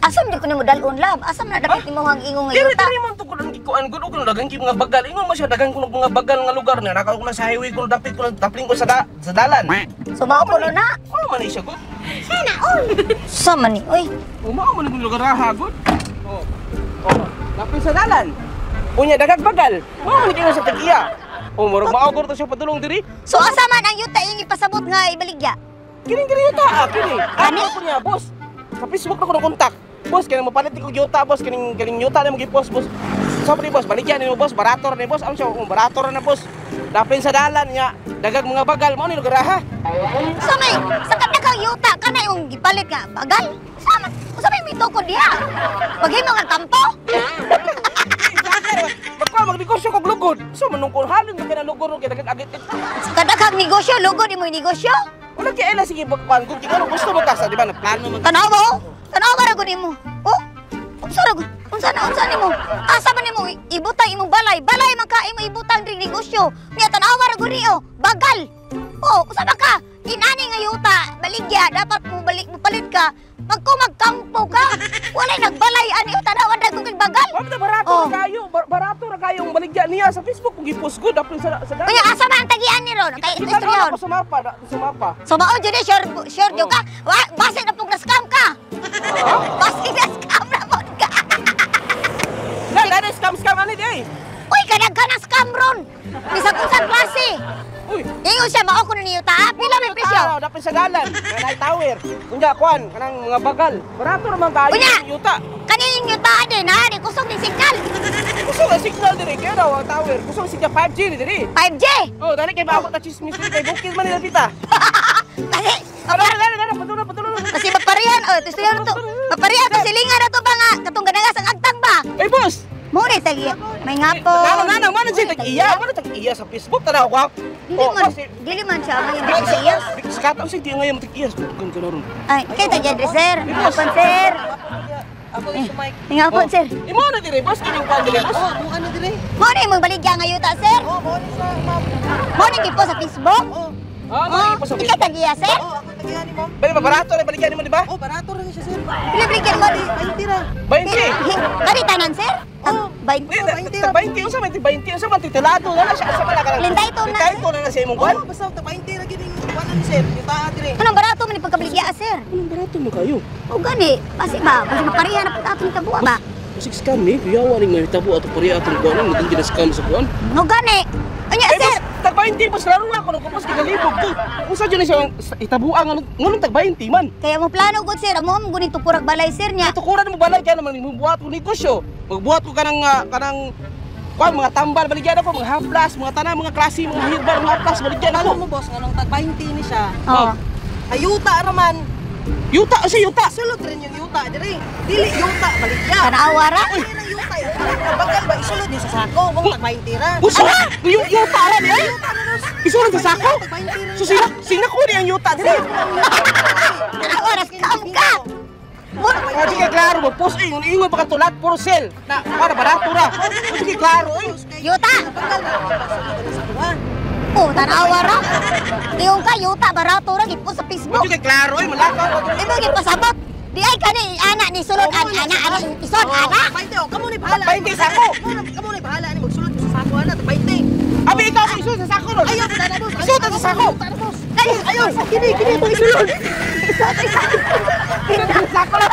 Asam di ko nimo dalon, love? Asam na dapat nimo ang ingon nga Diri yuta? Diri man to ko nang gikuan gud og dagan kay mga bagal. Ingon man siya dagan kuno mga bagal nga lugar niya. Nakaw ko na sa highway kuno dapit ko tapling ko sa dalan. So mao ko na. Mao man ni siya gud. Sana all. Sa man ni oy. O mao man ni lugar ha gud. Oh. Oh, dapit sa dalan. Unya dagag bagal. Mao man ni sa tag-iya. O murag mao gud to siya padulong diri. So asa man ang yuta iyong ipasabot nga ibaligya? Kini kini yuta kini. Ano ko niya, boss? Sa Facebook na ko na kontak. Boss, kini mopalit ko yuta, boss, kining kining yuta na mo gi-post, boss. Sabi ni boss, baligyan nimo, boss, barato ni boss. Ano siya, barato na boss. Dapin sa dalan niya, dagag mga bagal mao ni lugar ha. Sa may sa kadakang yuta kana yung gipalit nga bagal. Sa man, usa may mitukod diha? Maghimo nga kampo. Magkuha magnegosyo kog lugod. So manungkol halon ka na lugod kay dagag agit. Sa kadakang negosyo, lugod imo negosyo. Wala kay ela sige pagkuan kung ikaw gusto mo ka sa di ba nagplano man. Tanawa oh. Tanawa ra gud nimo. Oh. Unsa ra gud? Unsa na unsa nimo? Asa man nimo ibutang imong balay? Balay man ka imo ibutang diri negosyo. Nya tanawa ra gud niyo. Bagal. Oh, usa ba ka? Inani nga yuta, baligya dapat mo balik mo palit ka. Magkumagkampo ka. Walay nagbalay ani oh, tanawa ra gud kay bagal. Wa man barato Oh. ra kayo, barato ra kayo ang baligya niya sa Facebook kung gi-post gud dapin sa dalan. Unya asa man ang tagian ni ron? Kay Kita istorya. na ako sa mapa, sa mapa. So mao jud ni sure sure jud ka. Wa base na pug na scam ka. Base na scam na pod ka. Na, na scam scam ani di ay. Uy, kadaghan na scam ron. Bisag unsang klase. Uy. Ingon siya mao kuno niyo ta. Pila may presyo? Ah, dapin sa dalan. Kanay tower. Unya kuan kanang mga bagal. Barato ra man kayo Unya! yuta. Kaning yuta din ha, di kusog ni signal. Kusog ang signal diri kay daw ang tower. Kusog signal 5G ni diri. 5G. Oh, dali kay maabot na chismis diri kay bukid man nila tita. Kasi Ano, dali, dali, padulong, padulong. kasi maparihan oh, ito siya to. Maparihan to silingan na to ba nga katong ganagas ang agtang ba? Ay, boss. Mo ni tagi. May ngapon. Nano, nano, man siya tag-iya, man tag-iya sa Facebook tanaw ko. Dili man, dili man siya may tag-iya. Sa katong sige ngayon tag-iya, kun ko ron. Ay, kay tagi sir. Ngapon sir. Ako yung Mike. Ngapon sir. Imo na dire, boss, kining kuan dire, boss. Oh, mo ano dire? Mo ni mong baligya nga yuta sir. Oh, mo ni sa ma'am. Mo ni gipo sa Facebook. Oh, Ah, mo ni po sa Ikaw Facebook. tag-iya sir. oh, ako tagihan ni ma'am. Bali ba barato ra baligyan nimo di ba? Oh, barato ra siya, sir. Pila baligyan mo? 20 ra. 20. Kani tanan sir? Oh. 20. Di, 20 unsa man 20 unsa man titulado na siya asa man ka. Lintay to na. Lintay to na sa imong kuan. Oh, basta ta 20 ra gid ning kuan ni sir. Yuta dire. Anong barato man ni pagkabaligya sir? Anong barato mo kayo? O gani, basi ba? Basi maparihan na pud atong tabuha ba? Basig scam ni, kuyawa ning may tabo ato pariya atong kuan nang gina scam sa kuan. No gani. Unya Eh, sir, boss, tag 20 boss, laro nga ako nung boss kay galibog to. Unsa jud ni siya itabuan nganong tag 20 man? kaya mo plano gud sir, amo mo gunin tukurag balay sir niya. Tukuran mo balay kaya naman magbuhat ko negosyo. Magbuhat ko kanang kanang kuan mga tambal baligyan ako, mga haplas, mga tanan, mga klase, mga hirbar, mga haplas baligyan ako. Alam mo boss nganong tag 20 ni siya. Oh. Ayuta ra man. Yuta siya yuta. Sulod rin yung yuta dire. Dili yuta baligya. Tanawa ra. Dili lang yuta. Bagal ba isulod niyo sa sako kung tag 20 ra. Usa, yung yuta ra ni ay. Isulod sa sako. Tag 20 ra. So sila sina ko ni ang yuta dire. Tanawa ra scam ka. Mo Kasi kay klaro mo post ingon ingon pa katulat for sale. Na para barato ra. Kasi kay klaro oy. yuta. Bagal ra sulod na sa kuha. Oh, tanawa ra. Ingon ka yuta barato ra gipo sa Facebook. Kasi kay klaro oy malakaw ka diri. Imo gipasabot. Di ay kani ana ni sulod an ana ana isod ana. 20 oh, kamo ni bahala. 20 sako. Kamo ni bahala ni magsulod sa sako ana tag 20. Abi ikaw sa isulod sa sako ron. Ayaw na na boss. Isulod sa sako. Yuta na, boss. Kani Ayaw, kini kini itong isulod. Sa sako lang.